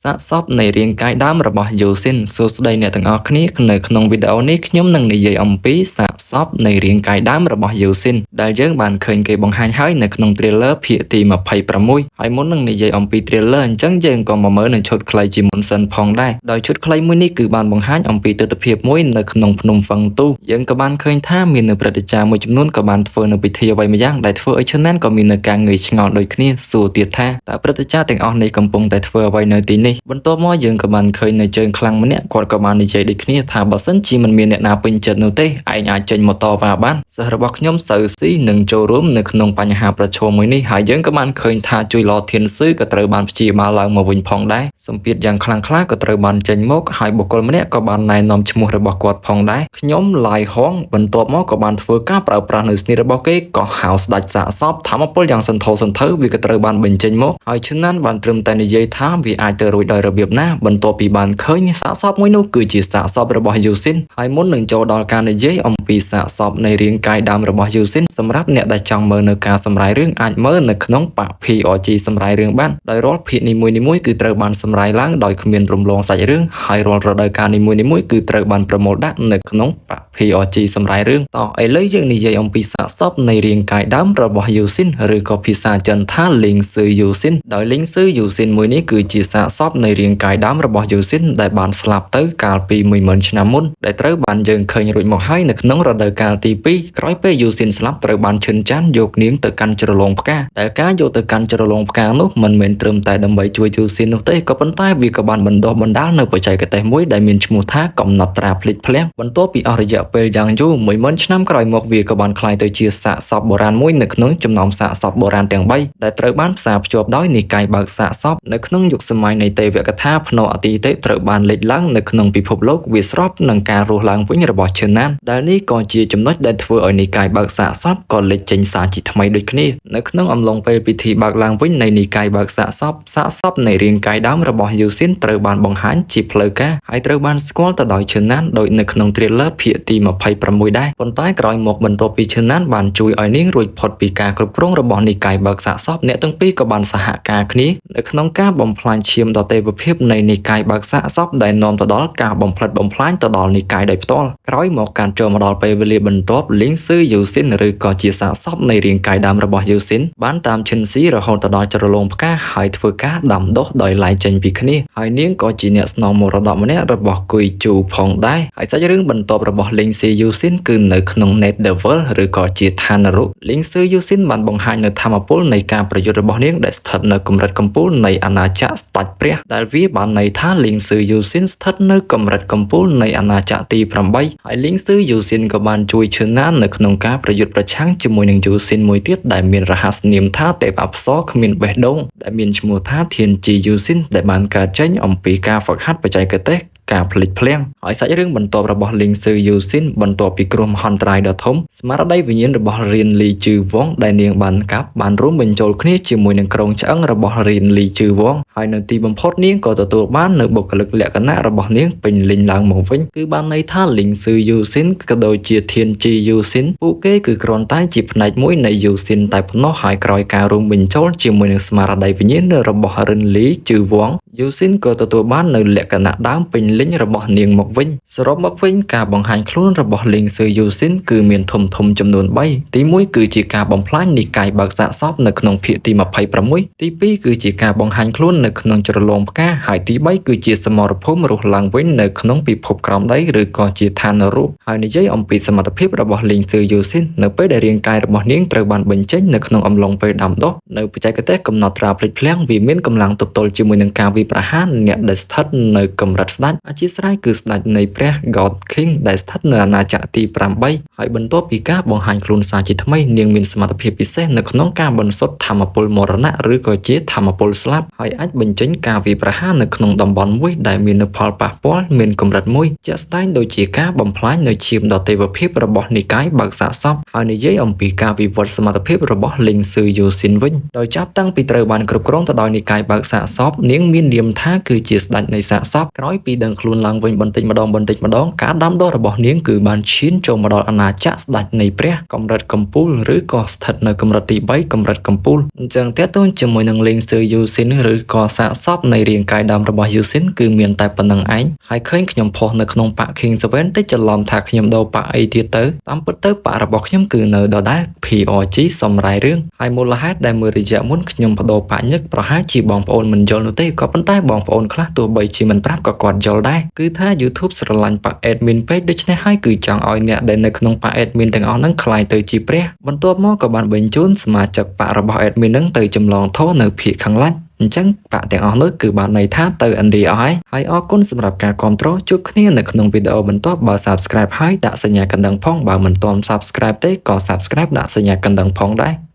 សាកសពនៃរាងកាយដើមរបស់យូស៊ីនសួស្តីអ្នកទាំងអស់គ្នានៅក្នុងវីដេអូនេះខ្ញុំនឹងនិយាយអំពីសាកសពនៃរាងកាយដើមរបស់យូស៊ីនដែលយើងបានឃើញគេបង្ហាញហើយនៅក្នុង trailer ភាគទី26ហើយមុននឹងនិយាយអំពី trailer អញ្ចឹងយើងក៏មកមើលនៅឈុតខ្លីជាមុនសិនផងដែរដោយឈុតខ្លីមួយនេះគឺបានបង្ហាញអំពីទិដ្ឋភាពមួយនៅក្នុងភ្នំហ្វឹងទូយើងក៏បានឃើញថាមាននៅព្រឹទ្ធាចារ្យមួយចំនួនក៏បានធ្វើនៅពិធីអ្វីម្យ៉ាងដែលធ្វើឲ្យឈុនណានក៏មាននៅការងឿយឆ្ងល់ដូចគ្នាសួរទៀតថាតើព្រឹទ្ធាចារ្យទាំងអស់នេះកំពុងតែធ្វើអ្វីនៅទីនេះបន្ទាប់មកយើងក៏បានឃើញនៅជើងខ្លាំងម្នាក់គាត់ក៏បាននិយាយដូចគ្នាថាបើសិនជាមិនមានអ្នកណាពេញចិត្តនោះទេឯងអាចចេញមកតវ៉ាបានសិស្សរបស់ខ្ញុំសូវស៊ីនឹងចូលរួមនៅក្នុងបញ្ហាប្រឈមមួយនេះហើយយើងក៏បានឃើញថាជួយឡធានស៊ឺក៏ត្រូវបានព្យាបាលឡើងមកវិញផងដែរសម្ពាធយ៉ាងខ្លាំងក្លាក៏ត្រូវបានចេញមកហើយបុគ្គលម្នាក់ក៏បានណែនាំឈ្មោះរបស់គាត់ផងដែរខ្ញុំឡាយហងបន្ទាប់មកក៏បានធ្វើការប្រើប្រាស់នៅស្នីរបស់គេក៏ហៅស្ដេចសាកសពធម្មពលយ៉ាងសន្ធោសន្ធៅវាក៏ត្រូវបានបញ្ចេញមកហើយឈណានបានត្រឹមតែនិយាយថាវាអាចទៅរួចដោយរបៀបណាបន្ទាប់ពីបានឃើញសាកសពមួយនោះគឺជាសាកសពរបស់យូស៊ីនហើយមុននឹងចូលដល់ការនិយាយអំពីសាកសពនៃរាងកាយដើមរបស់យូស៊ីនសម្រាប់អ្នកដែលចង់មើលនៅការសម្រាយរឿងអាចមើលនៅក្នុងប៉ា PRG សម្រាយរឿងបានដោយរាល់ភាគនីមួយៗគឺត្រូវបានសម្រាយឡើងដោយគ្មានរំលងសាច់រឿងហើយរាល់រដូវកាលនីមួយៗគឺត្រូវបានប្រមូលដាក់នៅក្នុងប៉ា PRG សម្រាយរឿងតោះឥឡូវយើងនិយាយអំពីសាកសពនៃរាងកាយដើមរបស់យូស៊ីនឬក៏ភាសាចិនថាលីងស៊ឺយូស៊ីនដោយលីងស៊ឺយូស៊ីនមួយនេះគឺជាសាកសពនៃរាងកាយដើមរបស់យូស៊ីនដែលបានស្លាប់ទៅកាលពី10000ឆ្នាំមុនដែលត្រូវបានយើងឃើញរួចមកហើយនៅក្នុងរដូវកាលទី2ក្រោយពេលយូស៊ីនស្លាប់ត្រូវបានឈិនចាន់យកនាងទៅកាន់ជ្រលងផ្កាដែលការយកទៅកាន់ជ្រលងផ្កានោះមិនមែនត្រឹមតែដើម្បីជួយយូស៊ីននោះទេក៏ប៉ុន្តែវាក៏បានបណ្ដុះបណ្ដាលនៅបច្ចេកទេសមួយដែលមានឈ្មោះថាកំណត់ត្រាភ្លេចភ្លាំងបន្ទាប់ពីអស់រយៈពេលយ៉ាងយូរ10000ឆ្នាំក្រោយមកវាក៏បានក្លាយទៅជាសាកសពបុរាណមួយនៅក្នុងចំណោមសាកសពបុរាណទាំង3ដែលត្រូវបានផ្សារភ្ជាប់ដោយនិកាយបើកសាកសពនៅក្នុងយុគសម័យនៃទេវកថាភ្នោអទីទេពត្រូវបានលេចឡើងនៅក្នុងពិភពលោកវាស្របនឹងការរស់ឡើងវិញរបស់ឈឺណានដែលនេះក៏ជាចំណុចដែលធ្វើឲ្យនិកាយបើកសាកសពក៏លេចចេញសារជាថ្មីដូចគ្នានៅក្នុងអំឡុងពេលពិធីបើកឡើងវិញនៃនិកាយបើកសាកសពសាកសពនៃរាងកាយដើមរបស់យូស៊ីនត្រូវបានបង្ហាញជាផ្លូវការហើយត្រូវបានស្គាល់ទៅដោយឈឺណានដោយនៅក្នុង trailer ភាគទី26ដែរប៉ុន្តែក្រោយមកបន្ទាប់ពីឈឺណានបានជួយឲ្យនាងរួចផុតពីការគ្រប់គ្រងរបស់និកាយបើកសាកសពអ្នកទាំងពីរក៏បានសហការគ្នានៅក្នុងការបំផ្លាញឈាមដ៏ទេវភាពនៃនិកាយបើកសាកសពដែលនាំទៅដល់ការបំផ្លិចបំផ្លាញទៅដល់និកាយដោយផ្ទាល់ក្រោយមកការចូលមកដល់ពេលវេលាបន្ទាប់លីងស៊ឺយូស៊ីនឬក៏ជាសាកសពនៃរាងកាយដើមរបស់យូស៊ីនបានតាមឈិនស៊ីរហូតទៅដល់ជ្រលងផ្កាហើយធ្វើការដាំដុះដោយឡែកចេញពីគ្នាហើយនាងក៏ជាអ្នកស្នងមរតកម្នាក់របស់គុយជូផងដែរហើយសាច់រឿងបន្ទាប់របស់លីងស៊ឺយូស៊ីនគឺនៅក្នុង Netherworld ឬក៏ជាឋាននរកលីងស៊ឺយូស៊ីនបានបង្ហាញនៅធម៌ពលនៃការប្រយុទ្ធរបស់នាងដែលស្ថិតនៅកម្រិតកំពូលនៃអាណាចក្រស្ដេចព្រះដែលវាបានន័យថាលីងស៊ឺយូស៊ីនស្ថិតនៅកម្រិតកំពូលនៃអាណាចក្រទី8ហើយលីងស៊ឺយូស៊ីនក៏បានជួយឈឺណាននៅក្នុងការប្រយុទ្ធប្រឆាំងជាមួយនឹងយូស៊ីនមួយទៀតដែលមានរហស្សនាមថាទេពអប្សរគ្មានបេះដូងដែលមានឈ្មោះថាធានជីយូស៊ីនដែលបានកើតចេញអំពីការហ្វឹកហាត់បច្ចេកទេសការភ្លេចភ្លាំងហើយសាច់រឿងបន្ទាប់របស់លីងស៊ឺយូស៊ីនបន្ទាប់ពីគ្រោះមហន្តរាយដ៏ធំស្មារតីវិញ្ញាណរបស់រៀនលីជឺវងដែលនាងបានកាប់បានរួមបញ្ចូលគ្នាជាមួយនឹងក្រុងឆ្អឹងរបស់រៀនលីជឺវងហើយនៅទីបំផុតនាងក៏ទទួលបាននៅបុគ្គលិកលក្ខណៈរបស់នាងពេញលេញឡើងមកវិញគឺបានន័យថាលីងស៊ឺយូស៊ីនក៏ដូចជាធានជីយូស៊ីនពួកគេគឺគ្រាន់តែជាផ្នែកមួយនៃយូស៊ីនតែប៉ុណ្ណោះហើយក្រោយការរួមបញ្ចូលជាមួយនឹងស្មារតីវិញ្ញាណរបស់រិនលីជឺវងយូស៊ីនក៏ទទួលបាននៅលក្ខណៈដើមពេញលេញរបស់នាងមកវិញសរុបមកវិញការបង្ហាញខ្លួនរបស់លីងស៊ឺយូស៊ីនគឺមានធំធំចំនួន3ទី1គឺជាការបំផ្លាញនិកាយបើកសាកសពនៅក្នុងភាគទី26ទី2គឺជាការបង្ហាញខ្លួននៅក្នុងជ្រលងផ្កាហើយទី3គឺជាសមរភូមិរស់ឡើងវិញនៅក្នុងពិភពក្រោមដីឬក៏ជាឋាននរកហើយនិយាយអំពីសមត្ថភាពរបស់លីងស៊ឺយូស៊ីននៅពេលដែលរាងកាយរបស់នាងត្រូវបានបញ្ចេញនៅក្នុងអំឡុងពេលដាំដុះនៅបច្ចេកទេសកំណត់ត្រាភ្លេចភ្លាំងវាមានកម្លាំងទប់ទល់ជាមួយនឹងការវាយប្រហារអ្នកដែលស្ថិតនៅកម្រិតស្ដេចអធិស្ឋានគឺស្ដេចនៃព្រះ God King ដែលស្ថិតនៅអាណាចក្រទី8ហើយបន្ទាប់ពីការបង្ហាញខ្លួនសារជាថ្មីនាងមានសមត្ថភាពពិសេសនៅក្នុងការបន្សុទ្ធធម៌ពលមរណៈឬក៏ជាធម៌ពលស្លាប់ហើយអាចបញ្ចេញការវាយប្រហារនៅក្នុងតំបន់មួយដែលមាននូវផលប៉ះពាល់មានកម្រិតមួយជាក់ស្ដែងដូចជាការបំផ្លាញនៅឈាមដ៏ទេវភាពរបស់និកាយបើកសាកសពហើយនិយាយអំពីការវិវត្តសមត្ថភាពរបស់លីងស៊ឺយូស៊ីនវិញដោយចាប់តាំងពីត្រូវបានគ្រប់គ្រងទៅដោយនិកាយបើកសាកសពនាងមាននាមថាគឺជាស្ដេចនៃសាកសពក្រោយពីដឹង ខ្លួនឡើងវិញបន្តិចម្ដងបន្តិចម្ដងការដាំដុះរបស់នាងគឺបានឈានចូលមកដល់អាណាចក្រស្ដេចនៃព្រះកម្រិតកំពូលឬក៏ស្ថិតនៅកម្រិតទី3កម្រិតកំពូលអញ្ចឹងតើតើជាមួយនឹងលេងសឿយូស៊ីនឬក៏សាកសពនៃរាងកាយដើមរបស់យូស៊ីនគឺមានតែប៉ុណ្្នឹងឯងហើយឃើញខ្ញុំផុសនៅក្នុងប៉ាក់ King 7តិចច្រឡំថាខ្ញុំដូរប៉ាក់អីទៀតទៅតាមពិតទៅប៉ាក់របស់ខ្ញុំគឺនៅដដែល PRG សំរាយរឿងហើយមូលហេតុដែលមួយរយៈមុនខ្ញុំបដូរប៉ាក់ញឹកប្រហែលជាបងប្អូនមិនយល់នោះទេក៏ប៉ុន្តែបងប្អូនខ្លះទោះបីជាមិនប្រាប់ក៏គាត់យល់ដែរគឺថា YouTube ស្រឡាញ់ប៉ាក់ admin ពេកដូច្នេះហើយគឺចង់ឲ្យអ្នកដែលនៅក្នុងប៉ាក់ admin ទាំងអស់ហ្នឹងក្លាយទៅជាព្រះបន្ទាប់មកក៏បានបញ្ជូនសមាជិកប៉ាក់របស់ admin ហ្នឹងទៅចម្លងធម៌នៅភាគខាងលិចអញ្ចឹងប៉ាក់ទាំងអស់នោះគឺបានន័យថាទៅឥណ្ឌាអស់ហើយហើយអរគុណសម្រាប់ការគាំទ្រជួបគ្នានៅក្នុងវីដេអូបន្ទាប់បើ Subscribe ហើយដាក់សញ្ញាកណ្ដឹងផងបើមិនទាន់ Subscribe ទេក៏ Subscribe ដាក់សញ្ញាកណ្ដឹងផងដែរ។